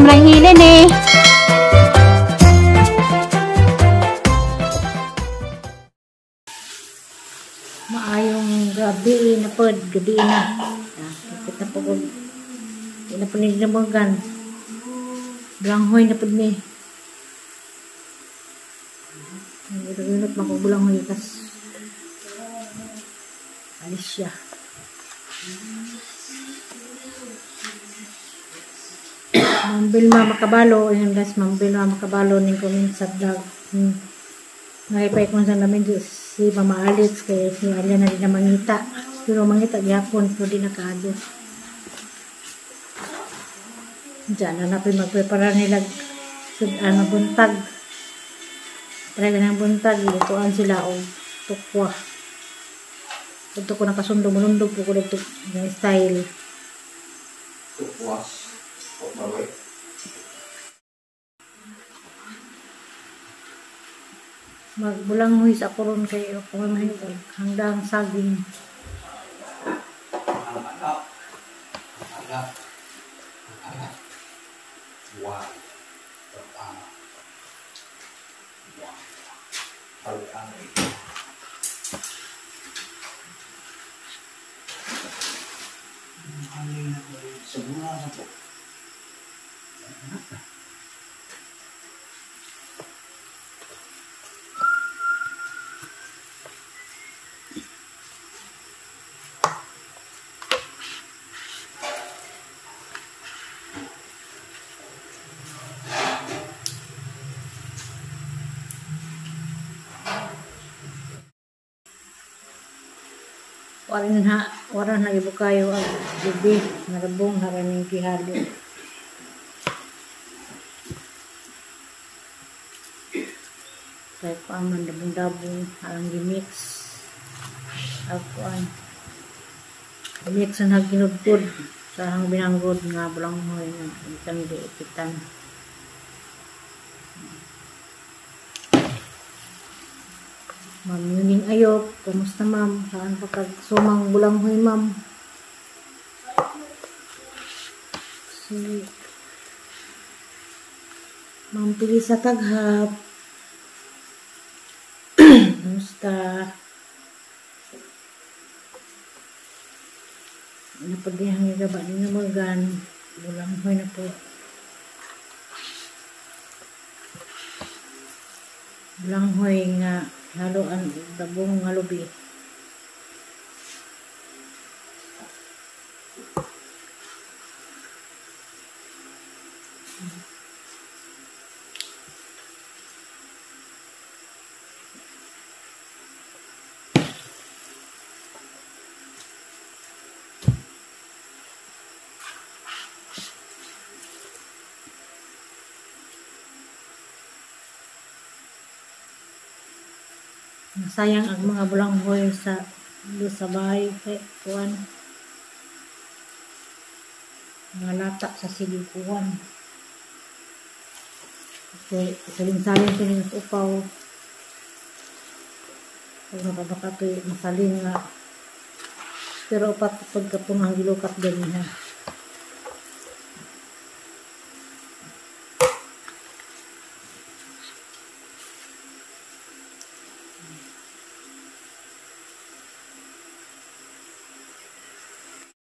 Ma'am Rahila ni. Maayong gabi na pod, gabi na. Kita po ko. Di na po ni dinabagan. Bulanghoy na pod ni. Ilot makubulanghoy tas alis siya. Ma'am Vilma Makabalo, ayun guys, Ma'am Vilma Makabalo ning comment sa vlog. Nakipay ko sa namin si Mama Alex kay si Alia na din na mangita. Pero mangita gihapon pero di nakaado. Diyan na napay magprepara nila ano buntag. Try ng buntag, lutuan sila og tukwa. Ito ko nakasundo, munundog po ko dito ng style. Tukwa. Magbulanghoy sa ako ron kay ako may hanggang saging. Waran na ibukayo ang gabi, narabong haraning gihalo. Kaya ko ang mandabong-dabong, harang gimix. Ako ang mix na ginudgod sa hang binanggod nga bulanghoy nga ikan di ipitan. Ma'am Yuning Ayop, kumusta ma'am? Saan pa kag sumang bulanghoy ma'am? Si Ma'am Pilisa Taghap, kumusta? Napagihang gaba ni namagan, bulanghoy na po. Bulanghoy nga haluan dabong nga lubi. Sayang ang mga bulanghoy sa bahay kay kuan. Mga lata sa sige kuan. Okay, salin-salin kini sa upaw. Pag mapabaka to'y masalin nga. Pero upat pagkapong ang gilukat ganyan ha.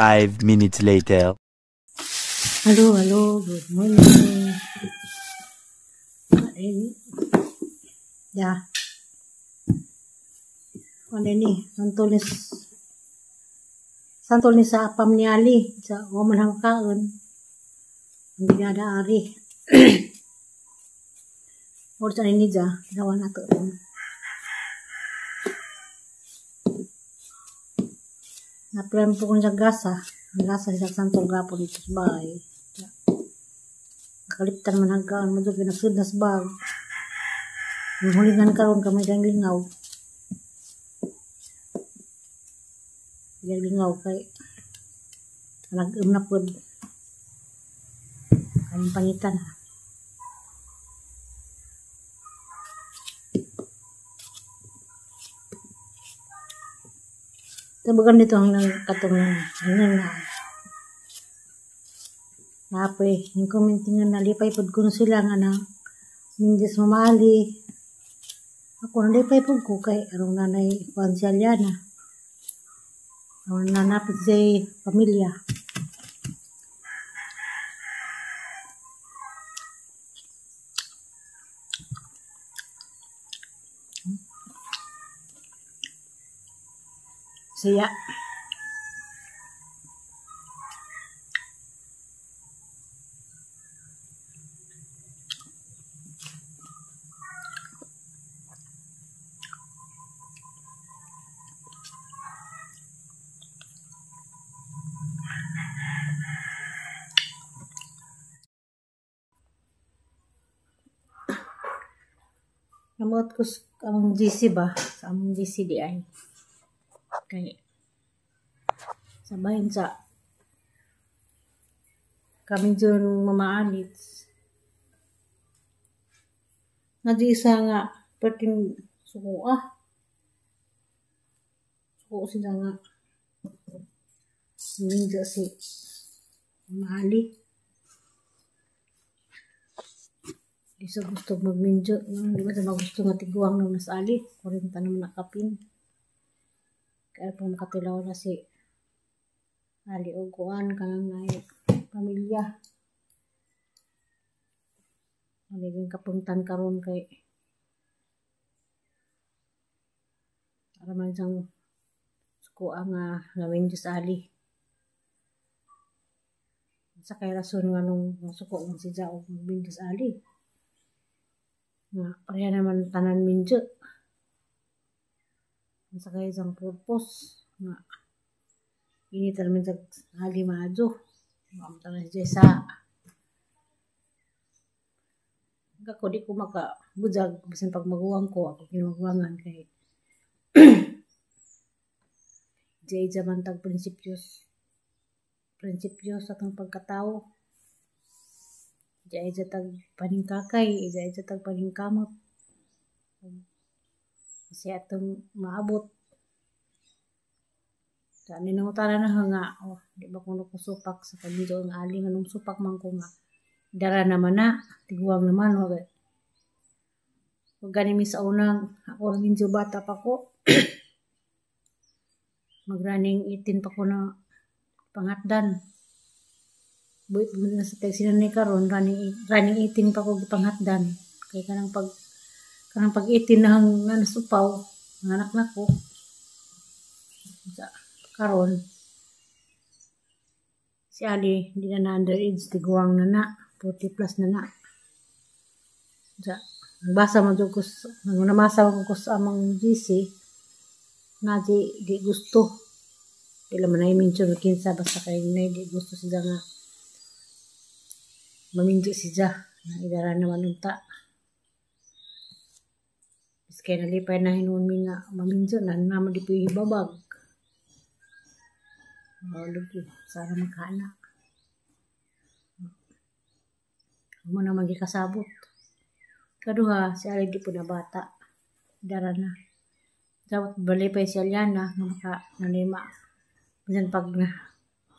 5 minutes later. Hello, hello, good morning. Ya. Ano ni? Santol ni sa apam ni Ali. Sa waman ang kaon. Hindi na daari. Or sa ini dya. Gawa na to. Napilan po ko sa gasa. Ang gasa sa santol gapo dito sa bahay. Nakaliptan man hanggaan mo doon. Pinasud na sa bag. Ang hulingan karon kamay kang lingaw. Lingaw kay nag-um na po. Ang pangitan ha. Tabagan dito ang katong hanggang na. Napoy, yung comment nga nalipay pod kuno sila nga na mindes mamali. Ako nalipay pod ko kay arong nanay kuan si Aliana. Arong nanapit si pamilya. Siya. Namuot ko sa among GC ba? Sa among GC di ay. Kay sa bahin sa kami dyan mamaanit. Nadi isa nga perting suko ah. Suko sila nga. Ninja si Mali. Di sa gusto magminjo. Di ba sa magusto nga tiguang nung nasali. 40 naman nakapin. Kaya pong makatilaw na si Ali o kuan kanang na pamilya. Maliging kapuntan karon kay para man siyang suko ang naminjo sa Ali. Sa kay rason nga nung suko ang si Jao magminjo sa Ali. Nga pareha naman tanan minjo. Sa kay isang purpose nga ini termin sa Ali maadyo. Mamta na si Jessa. Ako di ko makabujag bisan pag maguwang ko ako kinuguwangan kay Jay jaman tag prinsipyos sa atong pagkatao. Jay tag paningkakay, jay tag paningkamot. Kasi atong maabot. Sa ninangutana na nga, oh, di ba kung supak sa pagdito ang ali nga nung supak man ko nga. Dara naman na, tiguang naman. Okay. Huwag gani mi sa unang, ako medyo bata pa ko. Mag-running 18 pa ko na pangatdan. Buit mo na sa text ni karon running 18 pa ko gipanghatdan. Kay kanang pag 18 na hang nasupaw, ang anak na ko. Sa karon si Ali hindi na underage, tiguang na na, 40 plus na na. Sa nagbasa mo jud ko, namasa ko sa among GC na di gusto. Di lang man ay mention kinsa basta kay na di gusto siya nga maminjo siya na idara naman unta. Kaya nalipay na hinuon mi nga maminjo na naman di po hibabag. Maulog sana magkaanak. Huwag mo na magikasabot. Kaduha, si Ali di po na bata. Dara na. Dapat balipay si Aliana nga maka nanima. Minsan pag na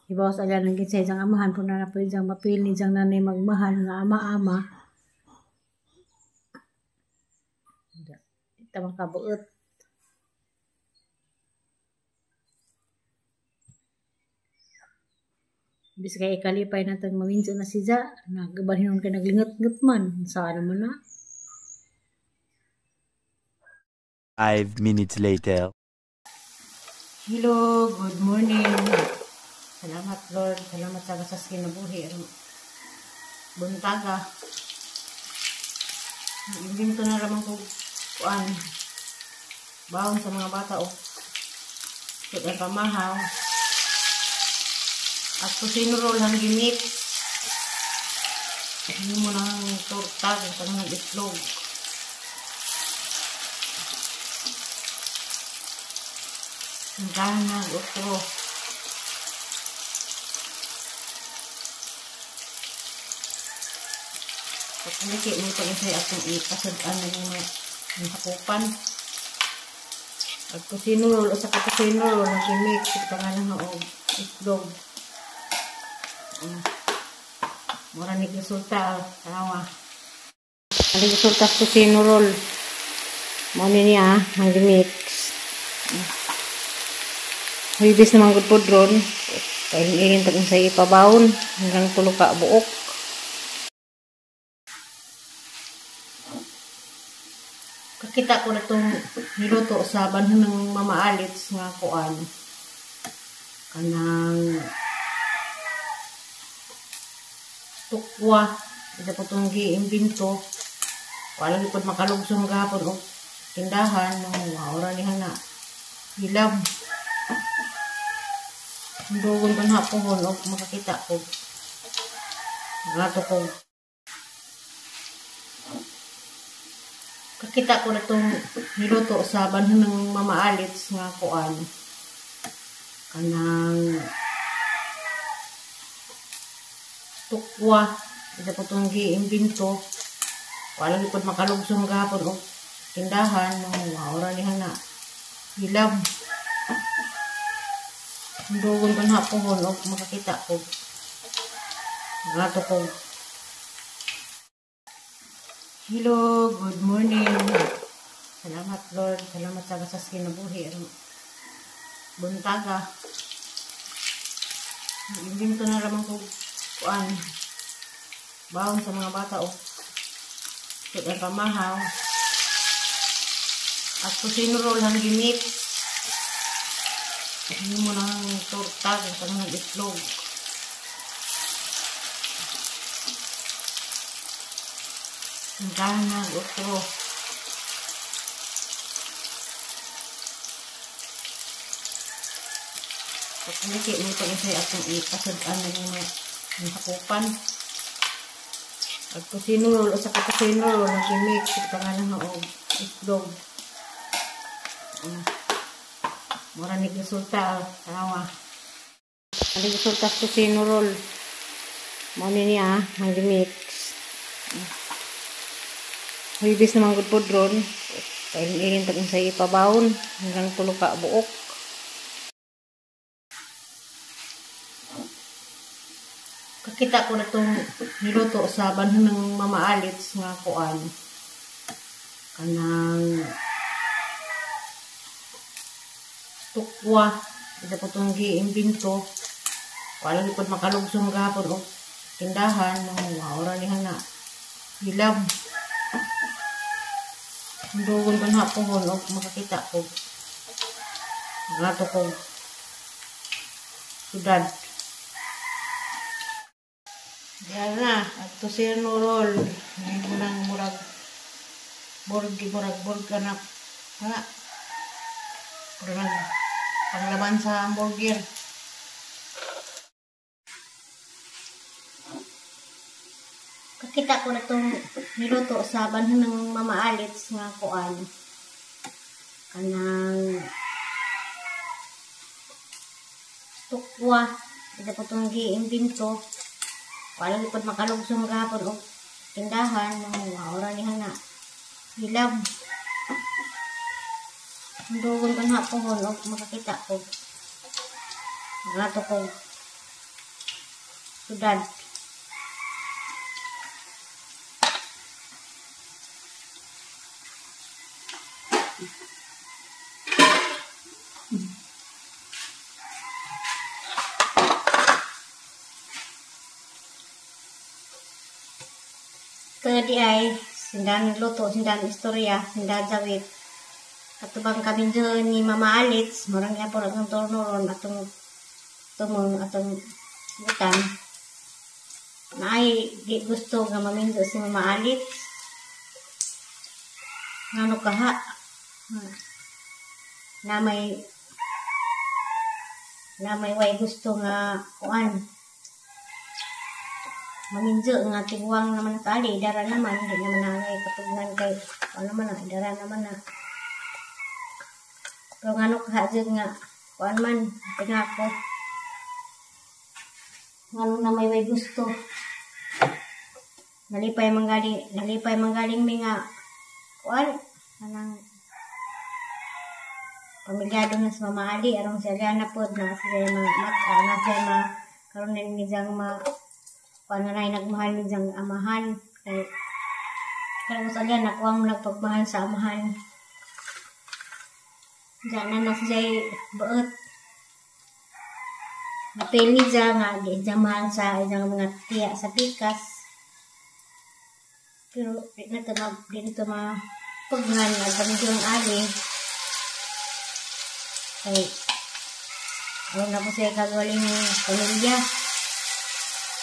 ibaw sa Aliana ng kinsa isang amahan po na po isang mapil ni isang nanay magmahal nga ama-ama. Ito makabuot. Bis kay ikalipay natang maminso na siya, nagabahin kay naglingat-ngat man. Saan naman na? 5 minutes later. Hello, good morning. Salamat Lord, salamat sa basas kinabuhi. Buntaga. Imbento na ramang ko kuan. Baon sa mga bata o. Sud ang pamahaw. At kusino roll ang gimik. Hindi mo nang torta, kung ng itlog. Ang kahanag, otro. Pagkaliki mo ito kasi atong ipasad-an na yung sakupan. At kusino roll, o sa kakusino roll ang gimik. Ito nga lang o itlog. Mura ni resulta, tanawa. Ang resulta sa tocino roll. Mao ni niya ang mix. Huwebes naman gud pod ron. Kailin tag sa ipabawon hanggang 3 ka buok. Kakita ko na itong niluto sa banhon ng Mama Alits nga kuan. Kanang tukwa. Ito po itong gi-imbento. Wala gipod makalugsom gahapon og tindahan. Maura niya na hilab. Dugon ko na pohon og makakita ko. Gato ko. Kakita ko na itong niluto sa banhon ng Mama Alits nga kuan. Kanang tukwa. Ito po itong gi-imbento. Wala gipod makalugsom gahapon og tindahan. Maura niya na hilab. Dugon ko na pohon og makakita ko. Gato ko. Hello, good morning. Salamat Lord, salamat sa gasas kinabuhi. Buntaga. Imbento na ramang ko kuan. Baon sa mga bata og sud ang pamahaw. At tocino roll ang gimix. Hindi mo nang torta kung ng itlog. Ang kahan otro. Pagkuliki mo ito kasi atong ipasad-an na yung mga hakupan. At tocino roll o sa tocino roll ang gimix. Ito nga og itlog. Mura ni resulta, tanawa. Ang resulta sa tocino roll. Mao ni niya ang mix. Huwebes naman gud pod ron. Kailin tag sa ipabawon hanggang 3 ka buok. Kakita ko na itong niluto sa banhon ng Mama Alits nga kuan. Kanang tukwa. Ito po itong gi-imbento. Wala gipod makalugsom gahapon og tindahan. Maura niya na hilab. Dugon ko na pohon og makakita ko. Gato ko sudad. Diyan na. At tocino roll. Ngayon mo nang murag borg anak. Ha? Murag panglaban sa hamburger. Kakita ko na itong niluto sa banhon ng Mama Alits nga kuan. Kanang tukwa. Ito po itong gi-imbento. Wala gipod makalugsom gahapon og tindahan. Maura niya na hilab. Dugon ko na pohon og makakita ko. Gato ko sudad. Kaya di ay sindan luto, sindan istorya, sindan jawit. Katubang kami dyan ni Mama Alits, marang niya po atong torno ron, atong tumong, atong butan. Na ay di gusto nga mamindo si Mama Alits. Ngano kaha? Na may way gusto nga kuan. Maminjo nga tiguang naman kali, idara naman, hindi naman na ay katugnan kay ano naman na, idara naman na. Pero ngano kaha dyan nga kuan man, tingako. Ngano na may way gusto. Nalipay manggaling mi nga kuan anang pamilyado na sa Mama Ali aron si Aliana pod na siya ma na siya ma karon ni jang ma Kuan na rin nagmahal ni diyang amahan. Kay pero sa alyan, nakuha mo nagpagmahal sa amahan. Diyan na na siya baot. Napili siya nga, di siya mahal sa isang mga tiya sa pikas. Pero di na ito mapagmahal nga sa medyo ang ali. Kay, alam na po siya kagaling pamilya.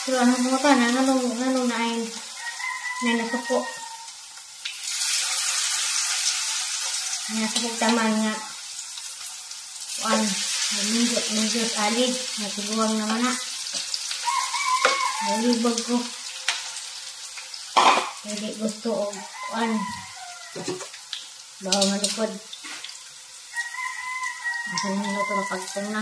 Pero anong pumunta na, anong na ay nasuko. Nasuko taman nga. Kuan, medyo ali, natiguang naman na. Nalibag ko. Hindi gusto o kuan. Bawa malikod. Asan nyo ito mapagtong na.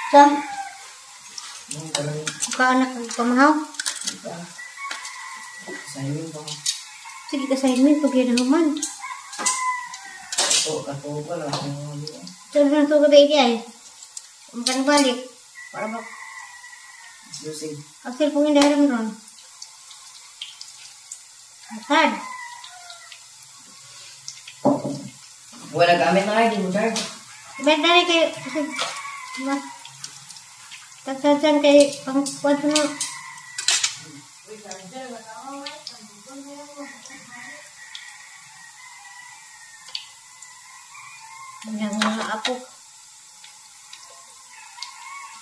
Sam, kaanak ang pamahaw? Sige ka sa inyo, pag yan naman. Saan na ito gabi ay? Makan balik. Para ba? Ang cellphone yung dahilan ron. Masad. Wala gamit na kayo, di mo charge. Ba't dali kayo? Kasi, mas, tagsadyan kay pang kwanto na. Ang mga apo.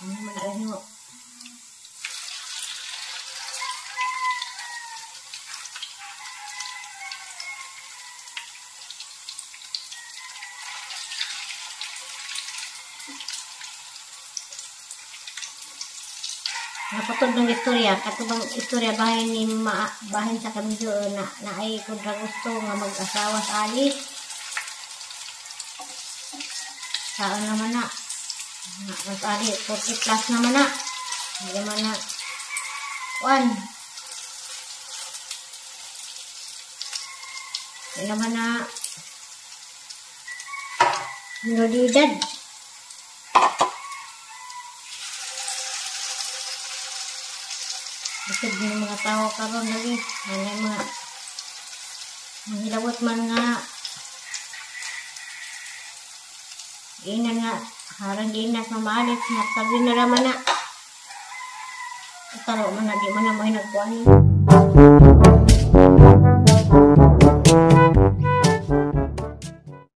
Ano man ay mo? Napatod ng istorya, katubang istorya bahin ni ma, bahin sa kamidyo na naay kontra gusto nga mag-asawa sa Ali. Saan naman na? Mas Ali 40 plus naman na. Hindi naman na. Kuan. Hindi naman na. Minodidad. Bisag ng mga tao karon lagi, ano mga manghilawot man nga giinan nga harang giinas mamaalit nagsabi na raman na taro man na di man na mo hinagkuan.